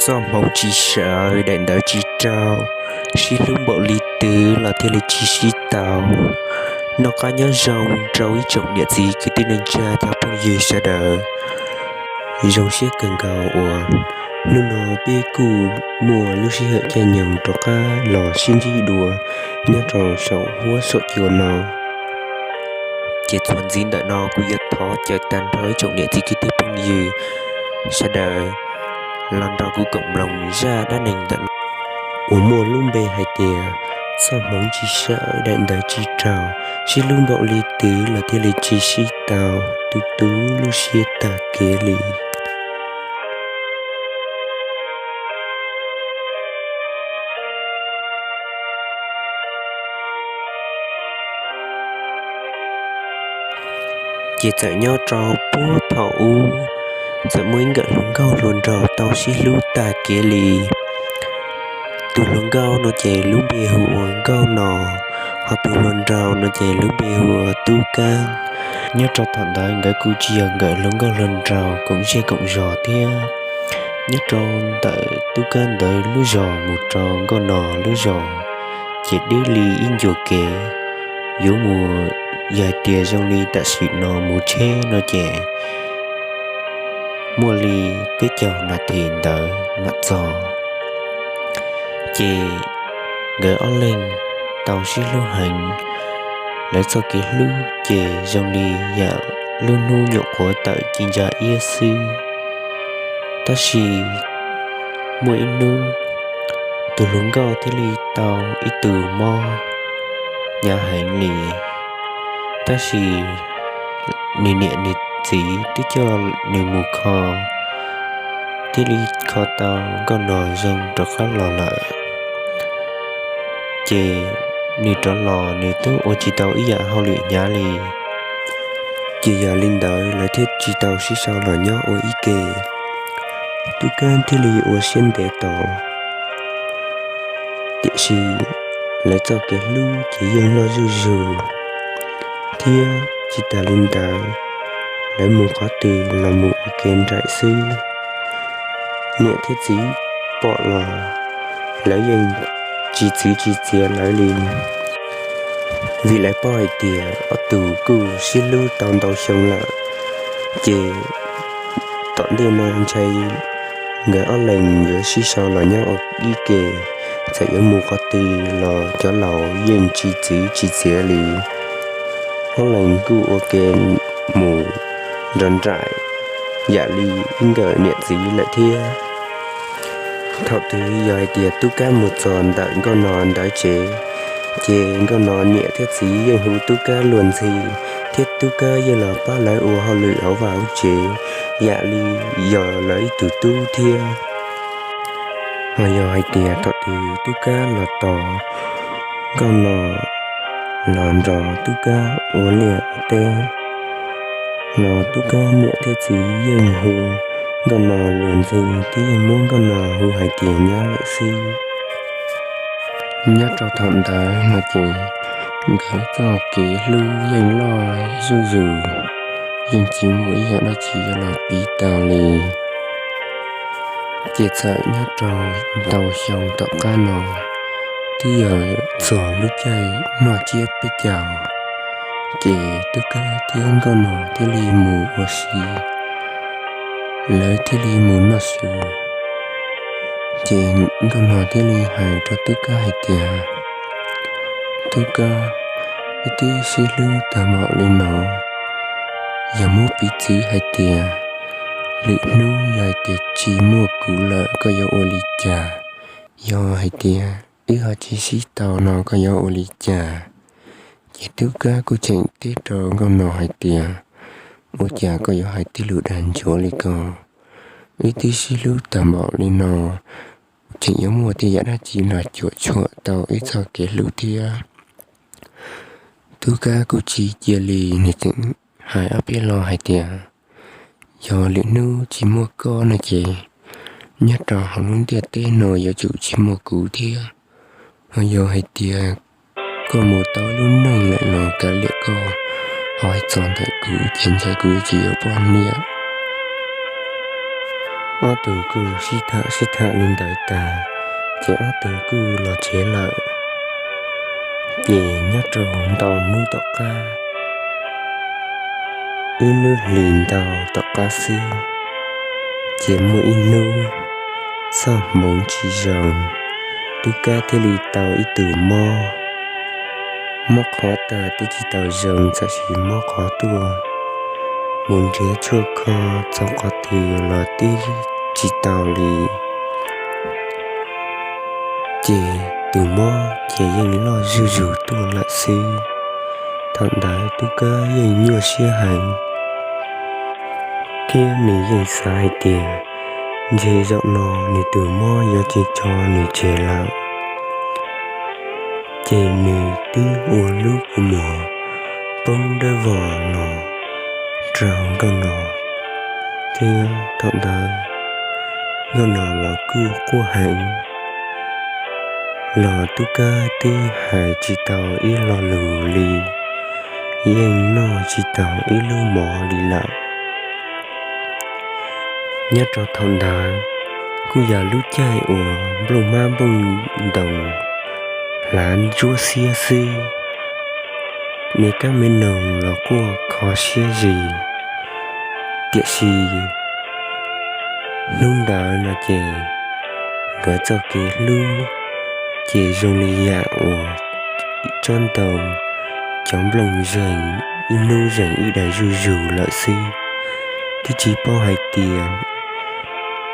Txoj hmoov tsis sawv, daim ntawv tsis rau, sib hlub npaum li twg los thiaj li tsis sib tau. Noj qab nyob zoo rau ib tsoom niam txiv kwv tij neej tsa cov phooj ywg sawv daws. Zoo siab kawg nkaus uas hnub no peb kuj muaj lub sij hawm caij nyoog rov qab los sib ntsib dua nyob rau saum huab saum cua no. Ces txuas ntxiv ntawm no kuv yuav thov caw tag nrho ib tsoom niam txiv kwv tij phooj ywg sawv daws los nrog kuv koom mloog zaj dab neeg ntawm no uas muaj lub npe hais tias txoj hmoov tsis sawv, daim ntawv tsis rau, sib hlub npaum li twg los thiaj li tsis sib tau, tu tu lub siab tag kev li. Ces txawm nyob rau puag thaum ub, txawm muaj ib nkawm hluas nkauj hluas nraug tau sib hlub tag kev li. Tus hluas nkauj no ces lub npe hu ua Nkauj Nos, ho tus hluas nraug no ces lub npe hu ua Tub Kab. Nyob rau thaum ntawd nkawd kuj tsis yog nkawm hluas nkauj hluas nraug koom zej koom zos thiab. Nyob rau ntawm Tub Kab ntawd lub zos mus rau Nkauj Nos lub zos ces deb li ib ncua kev. Yuav mus, yog hais tias zoo li tam sim no mus tsheb no ces muaj li peb caug nas this ntawd mam txog. Ces nkawd ob leeg tau sib hlub heev, lawv txoj kev hlub ces zoo li yam lub hnub nyuam qhuav tawm ci ntsa iab xwb. Tab sis muaj ib hnub, tus hluas nkauj thiaj li tau ib tug mob hnyav heev li. Tab sis nws niam nws txiv twb coj nws mus kho, thiaj li kho tau Nkauj Nos zoo rov qab los lawm. Ces nws rov los nws twb ua tsis tau ib yam hauj lwm hnyav li. Ces yog li ntawd lawv thiaj tsis tau sib sau los nyob ua ib ke. Tub Kab thiaj li ua siab ntev tos, tiam sis lawv txoj kev hlub ces yeej loj zuj zus, thiab tsis tas li ntawd, lawv mus qhov twg los mus ua ke nraim xwb. Niam thiab txiv pom los lawv yeej tsis txwv tsis txiav lawv li, vim lawv paub hais tias ob tug kuj sib hlub tau ntau xyoo lawm. Ces tom ntej no ntshai nkawd ob leeg yuav sib sau los nyob ua ib ke, txawm yuav mus qhov twg los cov laus yeej tsis txwv tsis txiav li. Ob leeg kuj ua ke mus nrog nraim yam li ib nkawm niam txiv lawm thiab. Thaum twg yog hais tias Tub Kab mus txog ntawm Nkauj Nos ntawd tsev, ces Nkauj Nos niam thiab txiv yeej hu Tub Kab luag ntxhi, thiab Tub Kab yeej los pab lawv ua hauj lwm hauv vaj hauv tsev yam li yog lawv ib tug tub thiab. Ho yog hais tias thaum twg Tub Kab los tos Nkauj Nos los nrog Tub Kab ua liaj ua teb los Tub Kab niam thiab txiv yeej hu Nkauj Nos luag ntxhi thiab yeej muab Nkauj Nos hu hais tias nyab lawm xwb. Nyob rau thaum ntawd no ces nkawd txoj kev hlub yeej loj zuj zus, yeej tsis muaj ib yam dab tsi yuav los piv tau li. Ces txawm nyob rau ntau xyoo tom qab no, twb yog txog lub caij noj tsiab peb caug, ces Tub Kab thiab Nkauj Nos thiaj li mus ua si, lawv thiaj li mus noj su. Ces Nkauj Nos thiaj li hais rau Tub Kab hais tias, Tub Kab, wb twb sib hlub tag npaum li no, yog muab piv txwv hais tias lwm hnub yog hais tias tsis muaj kuv lawm koj yuav ua li cas? Yog hais tias wb ho tsis sib tau no koj yuav ua li cas? Ces Tub Kab kuj tseem teb rau Nkauj Nos hais tias, ua cas koj yuav hais tej lus dag ntsuav li ko? Wb twb sib hlub tag npaum li no, tseem yuav muaj tej yam dab tsi los cuam tshuam tau wb txoj kev hlub thiab? Tub Kab kuj tsis cia li, nws tseem hais ob peb lo hais tias, yog lwm hnub tsis muaj koj no ces nyob rau hauv lub ntiaj teb no yuav tsum tsis muaj kuv thiab. Ho yog hais tias koj mus tau lub neej lawm los kav liam koj, ho hais txog ntawm kuv ces ntshai kuv yuav tsis yuav poj niam. Ob tug kuj sib tham sib tham li ntawd tas, ces ob tug kuj los tsev lawm. Ces nyob rau ntau hnub tom qab, ib lub hlis ntau tom qab xwb, ces muaj ib hnub txoj hmoov tsis zoo, Tub Kab thiaj li tau ib tug mob. Mob qhov tag twb tsis tau zoo, txawm sis mob qhov tuaj mus nrhiav tshuaj kho txog qhov twg los twb tsis tau li. Ces tus mob ces yeej loj zuj zus tuaj lawm xwb. Thaum ntawd Tub Kab yeej nyuaj siab heev, thiab nws yeej xav hais tias ntshe zaum no nws tus mob yuav tsis tso nws tseg lawm. Ces nws twb ua lub kua muag poob dawb vog los rau Nkauj Nog, thiab thaum ntawd Nkauj Nog los kuj quaj heev, los Tub Kab twb hais tsis tau ib lo lus li, yeej noj tsis tau ib lub mov li lawm. Nyob rau thaum ntawd kuj yog lub caij uas nplooj hmab nplooj ntoos hlav ntsuab xiab xwb, me kab me noog los quaj kho siab zis. Tiam sis hnub ntawd no ces nkawd txoj kev hlub ces zoo li yam uas tsob ntoo, cov nplooj zeeg ib hnub zeeg ib daim zuj zus lawm xwb, twb tsis paub hais tias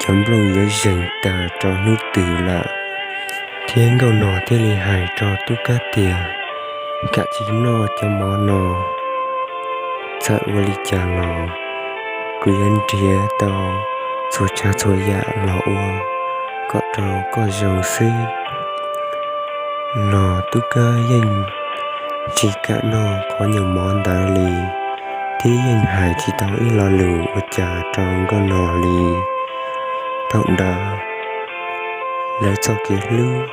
cov nplooj yuav zeeg tag rau hnub twg lawm. Thiab Nkauj Nog thiaj li hais rau Tub Kab tias, kam tsis noj cov mov no, txawm ua li cas los kuv yuav nrhiav tau txhua tsav txhua yam los ua kom rau koj zoo xwb. Los Tub Kab yeej tsis kam noj qhov nyuag mov ntawd li, thiab yeej hais tsis tau ib lo lus ua cas rau Nkauj Nog li. Thaum ntawd lawv txoj kev hlub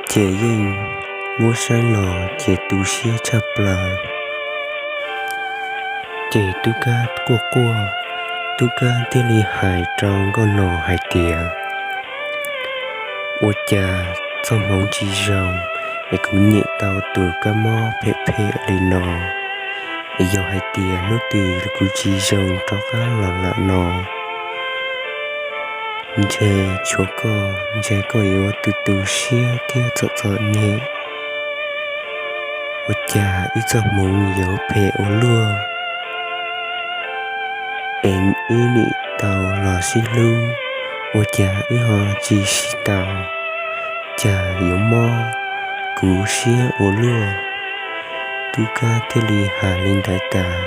ces yeej muab saib los ces tu siab tshaj plaws. Ces Tub Kab quaj quaj, Tub Kab thiaj li hais rau Nkauj Nog hais tias, ua cas txoj hmoov tsis zoo es kuv nyem tau tus kab mob phem phem li no, es yog hais tias hnub twg kuv tsis zoo rov qab los lawm no, ntshe tshuav koj ntshe koj yuav tu tu siab thiab txom txom nyem. Ua cas wb txoj hmoov yuav phem ua luaj, es wb nim tau los sib hlub, ua cas wb ho tsis sib tau, cas yuav mob kuv siab ua luaj. Tub Kab thiaj li hais li ntawd tas,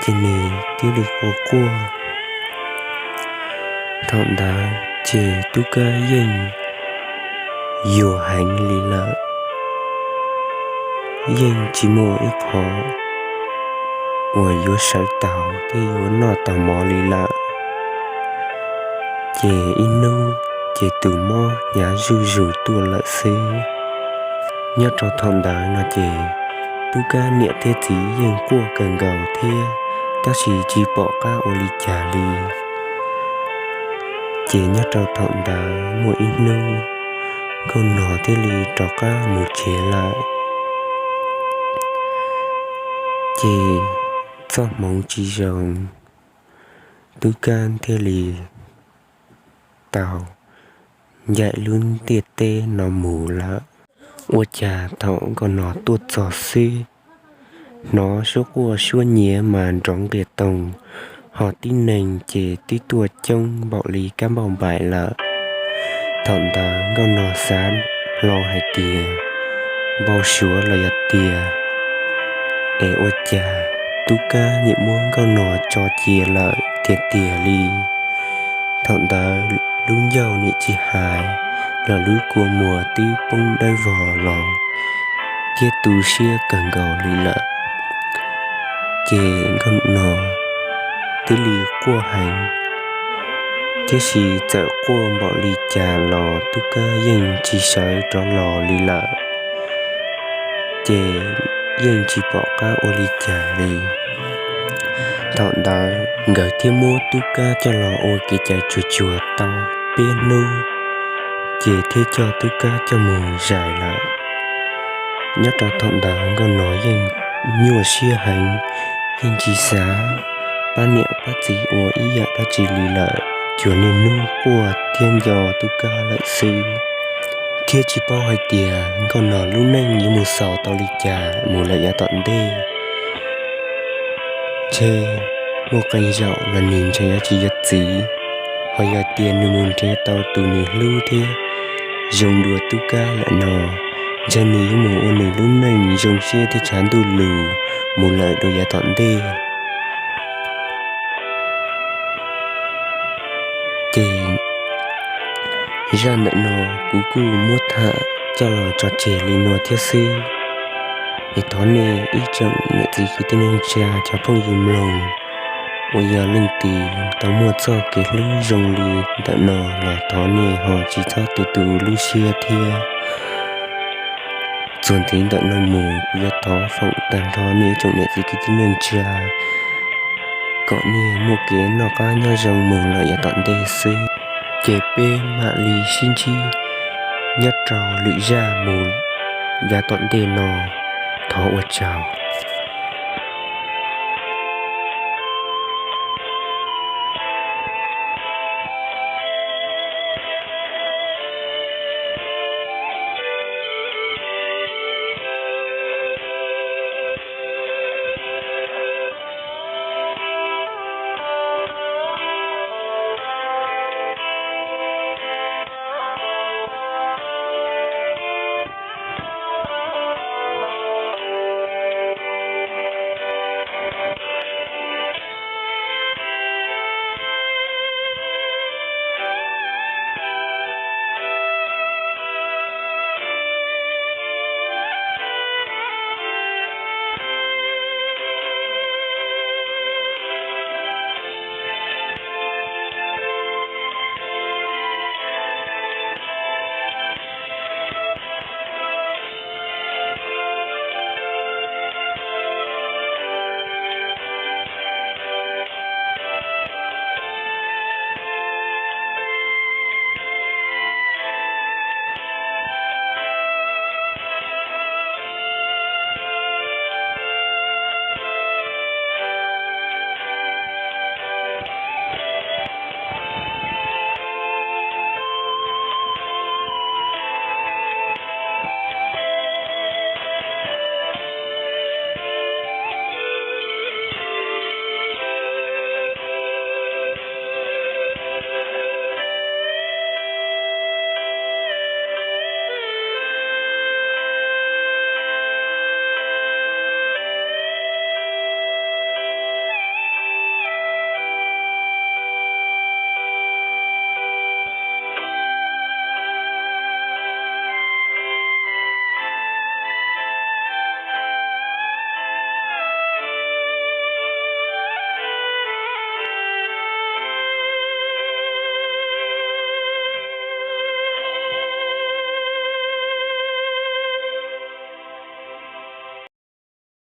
ces nws thiaj li quaj quaj. Thaum ntawd ces Tub Kab yeej yuag heev li lawm, yeej tsis muaj ib qho uas yuav sawv taus thiab yuav noj tau mov li lawm. Ces ib hnub ces tus mob hnyav zuj zus tuaj lawm xwb. Nyob rau thaum ntawd no ces Tub Kab niam thiab txiv yeej quaj kawg nkaus thiab, tab sis tsis pom qab ua li cas li. Ces nyob rau thaum ntawd muaj ib hnub, Nkauj Nog thiaj li rov qab mus tsev lawm. Ces txoj hmoov tsis zoo, Tub Kab thiaj li tau ncaim lub ntiaj teb no mus lawm. Ua cas thaum Nkauj Nog tuaj txog xwb, hnov suab quaj suab nyiav mas nrov nqias toog, ho tib neeg ces twb tuaj coob npaum li kab npauj npaim lawm. Thaum ntawd Nkauj Nog xav hlo hais tias npau suav los yog tiag, es ua cas Tub Kab nim muab Nkauj Nog tso cia lawm tiag tiag li. Thaum ntawd lub ncauj nim tsis hais, los lub kua muag twb poob dawb vog los thiab tu siab kawg nkaus li lawm. Ces Nkauj Nog thiaj li quaj heev, tiam sis txawm quaj npaum li cas los Tub Kab yeej tsis sawv rov los li lawm. Ces yeej tsis pom qab ua li cas li. Thaum ntawd nkawd thiaj muab tub kab coj los ua kev cai tsuag tsuag tau peb hnub, ces thiaj coj tub kab coj mus zais lawm. Nyob rau thaum ntawd Nkauj Nog yeej nyuaj siab heev, yeej tsis xav pab niam pab txiv ua ib yam dab tsi li lawm, cuag niaj hnub quaj thiab nco tub kab lawm xwb, thiab tsis paub hais tias Nkauj Nog lub neej yuav mus xaus tau li cas mus lawm yav tom ntej. Ntshe muaj qee zaum los nws ntshe yuav tsis yuav txiv, ho yog tias nws mus nrhiav tau tus nws hlub thiab zoo dua tub kab lawm no, ntshe nws yuav mus ua nws lub neej zoo siab thiab tshav ntuj lug mus lawm dua yav tom ntej. Ces zaj ntawm no kuv kuj muab tham coj los tso tseg li no thiab xwb. Es thov nej ib tsoom niam txiv kwv tij neej tsa cov phooj ywg mloog, uas yog leej twg tau muaj txoj kev hlub zoo li ntawm no los thov nej ho tsis txhob tu tu lub siab thiab. Txuas ntxiv ntawm no mus kuv yuav thov foom tag nrho nej ib tsoom niam txiv kwv tij neej tsa kom nej muaj kev noj qab nyob zoo mus lawm yav tom ntej xwb. Ces peb mam li sib ntsib nyob rau lwm zaj mus yav tom ntej no. Thov ua tsaug.